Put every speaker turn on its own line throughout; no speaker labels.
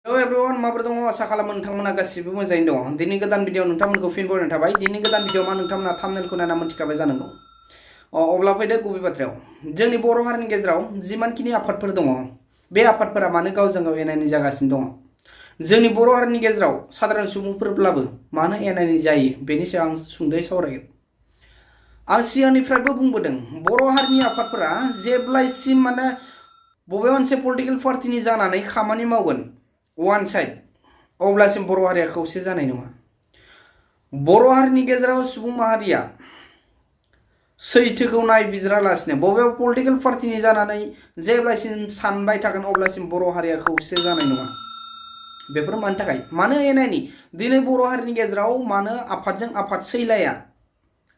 Hello everyone, माबोरै दङ आसा खालामो नोंथांमोना गासिबो मोजाङैनो दङ। दिनै गोदान भिडिअ नोंथांमोनखौ फिन बरायनाय थाबाय। दिनै गोदान भिडिअ मा नोंथांमोना थाम्बनेलखौ नायना मोनथिखाबाय जानांगौ। अब्ला फैदो गुबै बाथ्रायाव। जोंनि बर' हारिनि गेजेराव जिमानखिनि आफादफोर दङ, बे आफादफोरा मानो गावजों गाव एना एनि जागासिनो दङ। जोंनि बर' हारिनि गेजेराव साधारन सुबुंफोरब्लाबो मानो एना एनि जायो, बेनि सायाव आं सुंद'यै सावरायगोन। आं सिगांनिफ्रायबो बुंबोदों, बर' हारिनि आफादफोरा जेब्लासिम माने बबे मोनसे पलिटिकल पार्टिनि जानानै खामानि मावगोन वन साइड, अब्लासिम बर' हारिया खौसे जानाय नङा। बर' हारिनि गेजेराव सुबुं माहारिया सैथोखौ नायबिजिरालासिनो बबेबा पलिटिकल पार्टिनि जानानै जेब्लासिम सानबाय थागोन अब्लासिम बर' हारिया खौसे जानाय नङा। बेफोर मानि थाखाय? मानो एना एनि? दिनै बर' हारिनि गेजेराव मानो आफादजों आफाद सैलाया?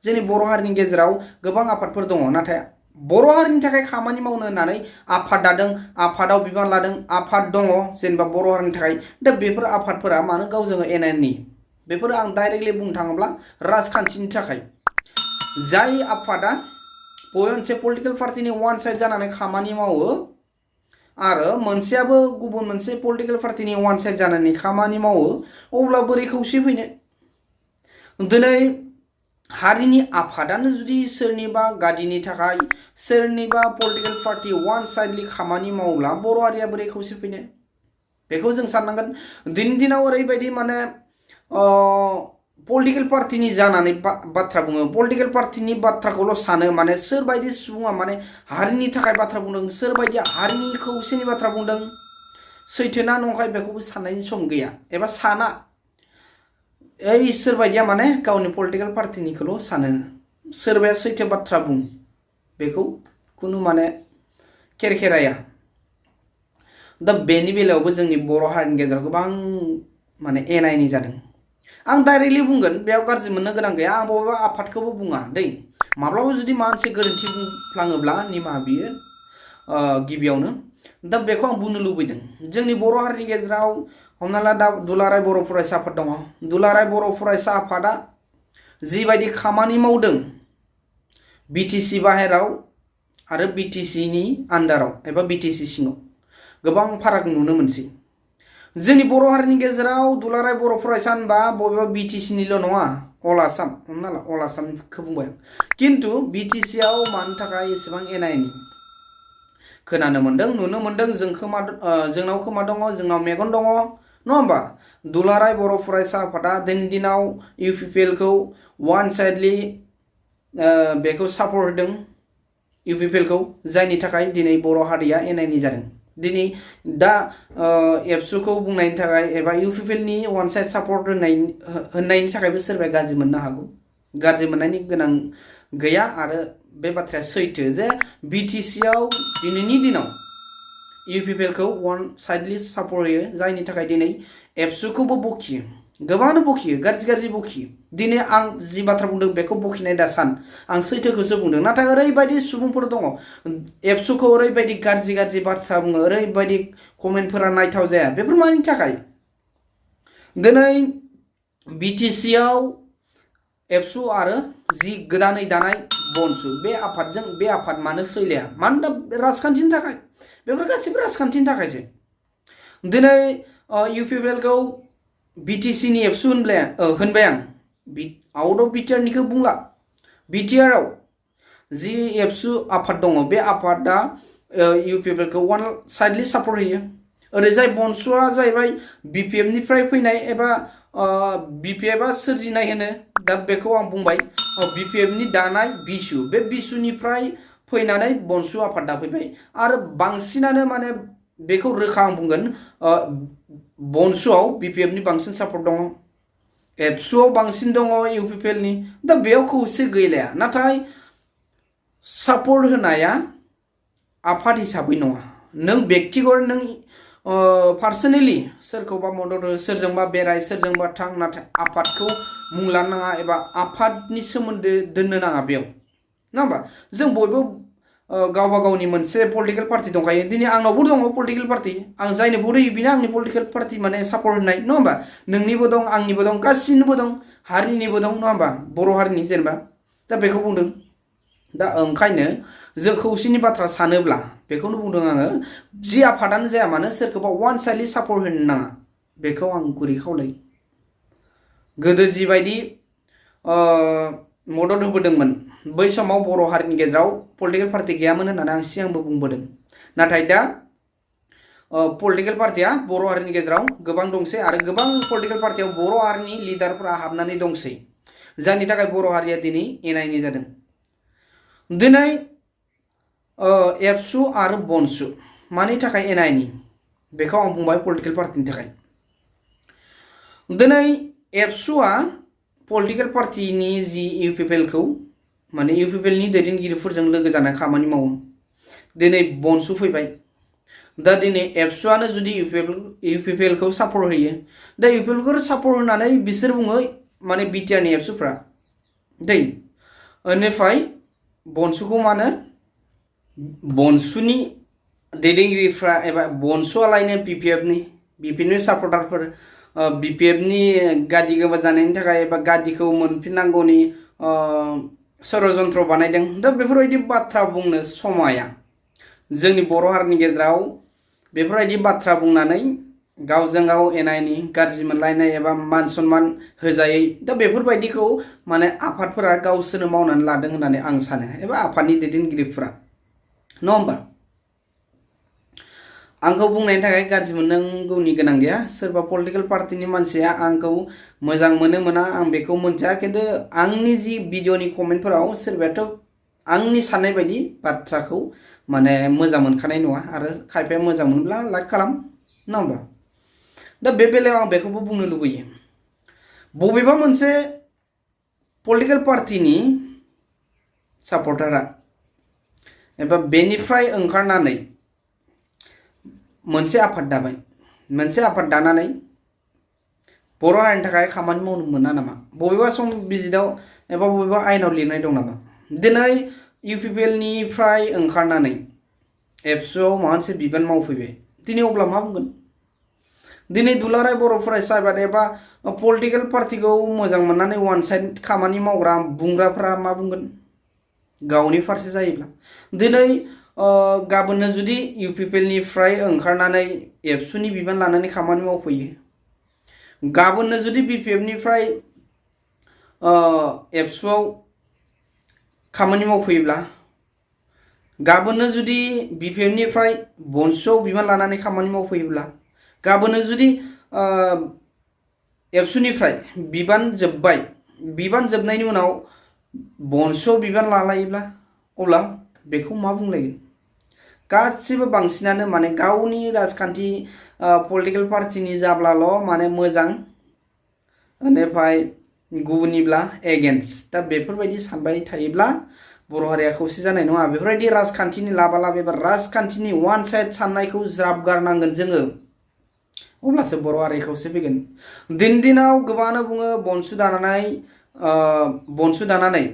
जोंनि बर' हारिनि गेजेराव गोबां आफादफोर दङ, नाथाय बर' हारिनि थाखाय खामानि मावनो होननानै आफाद दादों, आफादाव बिबान लादों, आफाद दङ जेनेबा बर' हारिनि थाखाय। दा बेफोर आफादफोरा मानो गावजों एना एनि? बेफोर आं डाइरेक्टलि बुंनो थाङोब्ला राजखान्थिनि थाखाय। जाय आफादा बबे मोनसे पलिटिकल पार्टिनि वन साइड जानानै खामानि मावो आरो मोनसेयाबो गुबुन मोनसे पलिटिकल पार्टिनि वन साइड जानानै खामानि मावो, अब्ला बोरै खौसे फैनो? दिनै हारिनि आफादानो जुदि सोरनिबा गादिनि थाखाय सोरनिबा पलिटिकल पार्टी वन साइडलि खामानि मावब्ला बर' हारिया बोरै खौसे फैनो? बेखौ जों साननांगोन। दिनैनि दिनाव ओरैबायदि माने पलिटिकल पार्टिनि जानानै बाथ्रा बुङो, पलिटिकल पार्टिनि बाथ्राखौल' सानो, माने सोरबायदि सुबुङा माने हारिनि थाखाय बाथ्रा बुंदों, सोरबायदि हारिनि खौसेनि बाथ्रा बुंदों, सैथोना नंखाय बेखौबो साननायनि सम गैया एबा साना। सोरबायदिया माने गावनि पलिटिकल पार्टिनिखौल' सानो, सोरबाया सैथो बाथ्रा बुं बेखौ खुनु माने केरकेराया। दा बेनि बेलायावबो जोंनि बर' हारिनि गेजेराव गोबां माने एना एनि जादों। आं डाइरेक्टलि बुंगोन, बेयाव गाज्रि मोननो गोनां गैया। आं बबेबा आफादखौबो बुङा दै। माब्लाबा जुदि माबा मोनसे गोरोन्थि बुंफ्लाङोब्ला निमाहा बियो गिबियावनो। दा बेखौ आं बुंनो लुबैदों, जोंनि बर' हारिनि गेजेराव हमना ला दा दुलाराय बर' फरायसा आफाद दङ। दुलाराय बर' फरायसा आफादा जिबायदि खामानि मावदों बिटिसि बाहेराव आरो बिटिसिनि आन्दाराव एबा बिटिसि सिङाव, गोबां फाराग नुनो मोनसै। जोंनि बर' हारिनि गेजेराव दुलाराय बर' फरायसा होनबा बबेबा बिटिसिनिल' नङा, अल आसाम, हमना ला अल आसामखौ बुंबाय आं। खिन्थु बिटिसिआव मानो थाखाय एसेबां एना एनि? खोनानो मोन्दों, नुनो मोन्दों, जोंनाव खोमा दङ, जोंनाव मेगन दङ, नङा होमबा? दुलाराय बर' फरायसा आफादा दिनैनि दिनाव UPPL खौ वान साइडलि बेखौ सापर्ट होदों, UPPL खौ, जायनि थाखाय दिनै बर' हारिया एना एनि जादों। दिनै दा एबसुखौ बुंनायनि थाखाय एबा UPPL नि वान साइड सापर्ट होननायनि थाखायबो सोरबाया गाज्रि मोननो हागौ। गाज्रि मोननायनि गोनां गैया आरो बे बाथ्राया सैथो जे बिटिसिआव दिनैनि दिनाव UPPL खौ वान साइडलि सापर्ट होयो, जायनि थाखाय दिनै एबसुखौबो बखियो, गोबाङानो बखियो, गाज्रि गाज्रि बखियो। दिनै आं जि बाथ्रा बुंदों बेखौ बखिनाय दा सान, आं सैथोखौसो बुंदों। नाथाय ओरैबायदि सुबुंफोर दङ एबसुखौ ओरैबायदि गाज्रि गाज्रि बाथ्रा बुङो, ओरैबायदि कमेन्टफोरा नायथाव जाया। बेफोर मानि थाखाय? दिनै बिटिसिआव एबसु आरो जि गोदानै दानाय बनसु, बे आफादजों बे आफाद मानो सैलाया? मानोना राजखान्थिनि थाखाय। बेफोर गासिबो राजखान्थिनि थाखायसो। दिनै UPPL खौ बिटिसिनि एबसु होनबाय आं, आउट अफ बिटिआरनिखौ बुंला। बिटिआरआव जि एबसु आफाद दङ, बे आफादा UPPL खौ वान साइडलि सापर्ट होयो। ओरैजाय बनसुआ जाहैबाय BPF निफ्राय फैनाय एबा BPF आ सोरजिनाय होनो, दा बेखौ आं बुंबाय, BPF नि दानाय बिसु, बे बिसुनिफ्राय फैनानै बनसु आफाद दाफैबाय। आरो बांसिनानो माने बेखौ रोखा आं बुंगोन, बनसुआव BPF नि बांसिन सापर्ट दङ, एबसुआव बांसिन दङ UPPL नि। दा बेयाव खौसे गैलाया। नाथाय सापर्ट होनाया आफाद हिसाबै नङा, नों बेक्तिगत, नों पार्सनेलि सोरखौबा मदद हो, सोरजोंबा बेराय, सोरजोंबा थां, नाथाय आफादखौ मुं लानो नाङा एबा आफादनि सोमोन्दो दोननो नाङा बेयाव, नङा होमबा? जों बयबो गावबा गावनि मोनसे पलिटिकल पार्टी दंखायो। दिनै आंनावबो दङ पलिटिकल पार्टी, आं जायनो भट होयो बेनो आंनि पलिटिकल पार्टी माने सापर्ट होनाय, नङा होमबा? नोंनिबो दं, आंनिबो दं, गासिनिबो दं, हारिनिबो दं, नङा होमबा? बर' हारिनि जेनेबा। दा बेखौ बुंदों। दा ओंखायनो जों खौसेनि बाथ्रा सानोब्ला बेखौनो बुंदों आङो जि आफादानो जाया मानो सोरखौबा वान साइडलि सापर्ट होनो नाङा बेखौ आं गुरै खावलायो गोदो जिबायदि मदद होबोदोंमोन बै समाव बर' हारिनि गेजेराव पलिटिकेल पार्टी गैयामोन होननानै आं सिगांबो बुंबोदों नाथाय दा पलिटिकेल पार्टीया बर' हारिनि गेजेराव गोबां दंसै आरो गोबां पलिटिकेल पार्टीयाव बर' हारिनि लिडारफोरा हाबनानै दंसै जायनि थाखाय बर' हारिया दिनै एना एनि जादों दिनै एबसु आरो बनसु मानि थाखाय एना एनि बेखौ आं बुंबाय पलिटिकेल पार्टीनि थाखाय दिनै एबसुआ पलिटिकेल पार्टीनि जि UPPL खौ माने UPPL नि दैदेनगिरिफोरजों लोगो जाना खामानि मावो दिनै बनसु फैबाय दा दिनै एबसुआनो जुदि UPPL खौ सापर्ट होयो दा UPPL खौ सापर्ट होनानै बिसोर बुङो माने बिटिआर नि एबसुफ्रा दै बेनिफ्राय बनसुखौ मानो बनसुनि दैदेनगिरिफ्रा एबा बनसुआलायनो BPF नि सापर्टारफोर BPF नि गादि गोबा जानायनि थाखाय एबा गादिखौ मोनफिननांगौनि षड़यन्त्र बानायदों दा बेफोरबायदि बाथ्रा बुंनो समाया जोंनि बर' हारिनि गेजेराव बेफोरबायदि बाथ्रा बुंनानै गावजों गाव एना एनि गाज्रि मोनलायनाय एबा मान सन्मान होजायै दा बेफोरबायदिखौ माने आफादफोरा गावसोरनो मावनानै लादों होननानै आं सानो एबा आफादनि दैदेनगिरिफोरा नङा होमबा आंखौ बुंनायनि थाखाय गाज्रि मोननांगौनि गोनां गैया सोरबा पलिटिकेल पार्टीनि मानसिया आंखौ मोजां मोनो मोना आं बेखौ मोनथिया खिन्थु आंनि जि भिडिअनि कमेन्टफोराव सोरबायाथ' आंनि साननाय बायदि बाथ्राखौ माने मोजां मोनखानाय नङा आरो खायफाया मोजां मोनब्ला लाइक खालाम नङा होमबा दा बे बेलायाव आं बेखौबो बुंनो लुबैयो बबेबा मोनसे पलिटिकेल पार्टीनि सापर्टारा एबा बेनिफ्राय ओंखारनानै मोनसे आफाद दाबाय मोनसे आफाद दानानै बर' हारिनि थाखाय खामानि मावनो मोना नामा बबेबा संबिजिदाव एबा बबेबा आयेनाव लिरनाय दं नामा दिनै UPPL निफ्राय ओंखारनानै एबसुआव माबा मोनसे बिबान मावफैबाय दिनै अब्ला मा बुंगोन दिनै दुलाराय बर' फरायसा आफाद एबा पलिटिकेल पार्टीखौ मोजां मोननानै वान साइड खामानि मावग्रा बुंग्राफोरा मा बुंगोन गावनि फारसे जायोब्ला दिनै गाबोननो जुदि UPPL निफ्राय ओंखारनानै एबसुनि बिबान लानानै खामानि मावफैयो गाबोननो जुदि BPF निफ्राय एबसुआव खामानि मावफैयोब्ला गाबोननो जुदि BPF निफ्राय बनसुआव बिबान लानानै खामानि मावफैयोब्ला गाबोननो जुदि एबसुनिफ्राय बिबान जोब्बाय बिबान जोबनायनि उनाव बनसुआव बिबान लालायोब्ला अब्ला बेखौ मा बुंलायगोन गासिबो बांसिनानो माने गावनि राजखान्थि पलिटिकेल पार्टीनि जाब्लाल' माने मोजां बेनिफ्राय गुबुननिब्ला एगेन्स्ट दा बेफोरबायदि सानबाय थायोब्ला बर' हारिया खौसे जानाय नङा बेफोरबायदि राजखान्थिनि लाबालाब एबा राजखान्थिनि वान साइड साननायखौ ज्राब गारनांगोन जोङो अब्लासो बर' हारि खौसे फैगोन दिनाव गोबाङानो बुङो बनसु दानानै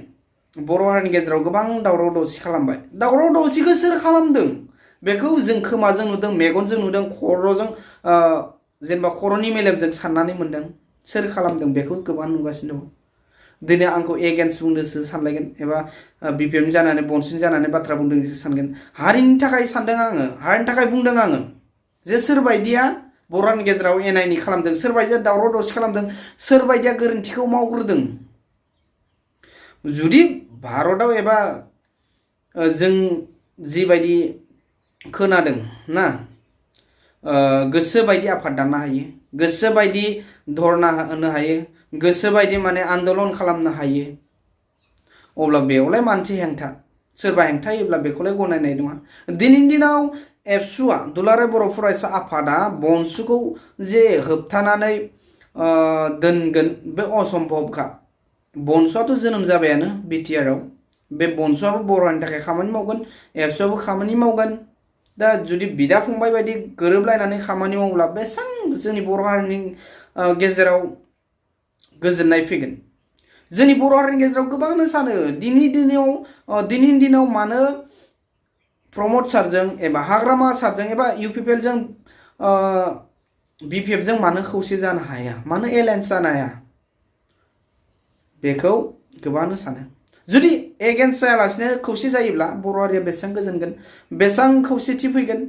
बर' हारिनि गेजेराव गोबां दावराव दावसि खालामबाय दावराव दावसिखौ सोर खालामदों बेखौ जों खोमाजों नुदों मेगनजों नुदों खर'जों जेनेबा खर'नि मेलेमजों साननानै मोनदों सोर खालामदों बेखौ गोबां नुगासिनो दं दिनै आंखौ एगेन्स्ट बुंनोसो सानलायगोन एबा BPF जानानै बनसुनि जानानै बाथ्रा बुंदोंसो सानगोन हारिनि थाखाय सानदों आङो हारिनि थाखाय बुंदों आङो जे सोरबायदिया बर' हारिनि गेजेराव एना एनि खालामदों सोरबायदिया दावराव दावसि खालामदों सोरबायदिया गोरोन्थिखौ मावग्रोदों जुदि भारताव एबा जों जिबायदि खोनादों ना गोसो बायदि आफाद दानो हायो गोसो बायदि धरना होनो हायो गोसो बायदि माने आन्दोलन खालामनो हायो अब्ला बेयावलाय मानसि हेंथा सोरबा हेंथा होयोब्ला बेखौलाय गनायनाय नङा दिनैनि दिनाव एबसुआ दुलाराय बर' फरायसा आफादा बनसुखौ जे होबथानानै दोनगोन बे असम्भबखा बनसुआथ' जोनोम जाबायानो बिटिआरआव बे बनसुआबो बर' हारिनि थाखाय खामानि मावगोन एबसुआबो खामानि मावगोन दा जुदि बिदा फंबाय बायदि गोरोबलायनानै खामानि मावब्ला बेसेबां जोंनि बर' हारिनि गेजेराव गोजोननाय फैगोन जोंनि बर' हारिनि गेजेराव गोबांनो सानो दिनैनि दिनाव मानो प्रमद सारजों एबा हाग्रामा सारजों एबा UPPL जों BPF जों मानो खौसे जानो हाया मानो एलायन्स जानो हाया बेखौ गोबांनो सानो जुदि एगेन्स्ट जायालासिनो खौसे जायोब्ला बर' हारिया बेसेबां गोजोनगोन, बेसेबां खौसेथि फैगोन।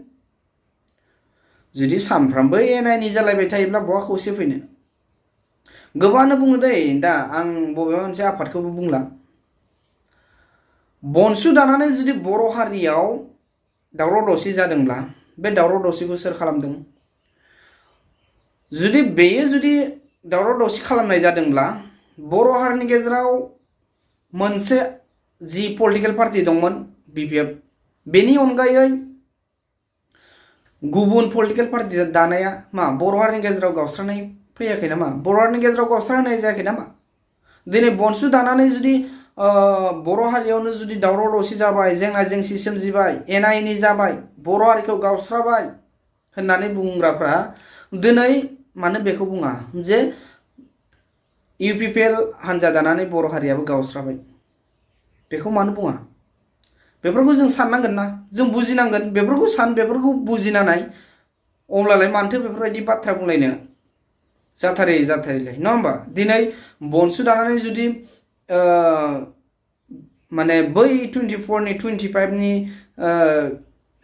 जुदि सानफ्रामबो एना-एनि जालायबाय थायोब्ला बहा खौसे फैनो। गोबाङानो बुङो दै, दा आं बबेबा मोनसे आफादखौबो बुंला, बनसु दानानै जुदि बर' हारियाव दावराव दावसि जादोंब्ला बे दावराव दावसिखौ सोर खालामदों? जुदि बेयो जुदि दावराव दावसि खालामनाय जादोंब्ला बर' हारिनि गेजेराव मोनसे जि पलिटिकेल पार्टी दंमोन BPF, बेनि अनगायै गुबुन पलिटिकेल पार्टी दानाया मा बर' हारिनि गेजेराव गावस्रानाय फैयाखै नामा? बर' हारिनि गेजेराव गावस्रानाय जायाखै नामा? दिनै बनसु दानानै जुदि बर' हारियावनो जुदि दावराव दावसि जाबाय, जेंना जेंसि सोमजिबाय, एना-एनि जाबाय, बर' हारिखौ गावस्राबाय होननानै बुंग्राफ्रा दिनै मानो बेखौ बुङा जे UPPL हान्जा दानानै बर' हारियाबो गावस्राबाय? बेखौ मानो बुङा? बेफोरखौ जों साननांगोन ना, जों बुजिनांगोन। बेफोरखौ बुजिना नाय, अब्लालाय मानोथो बेफोरबायदि बाथ्रा बुंलायनो जाथारैलाय, नङा होमबा? दिनै बनसु दानानै जुदि माने बै 24 नि 25 नि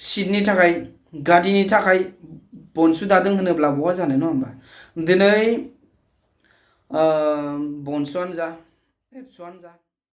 सिटनि थाखाय, गादिनि थाखाय बनसु दादों होनोब्ला बहा जानो, नङा होमबा? दिनै बनसुआनो जा, एबसुआनो जा,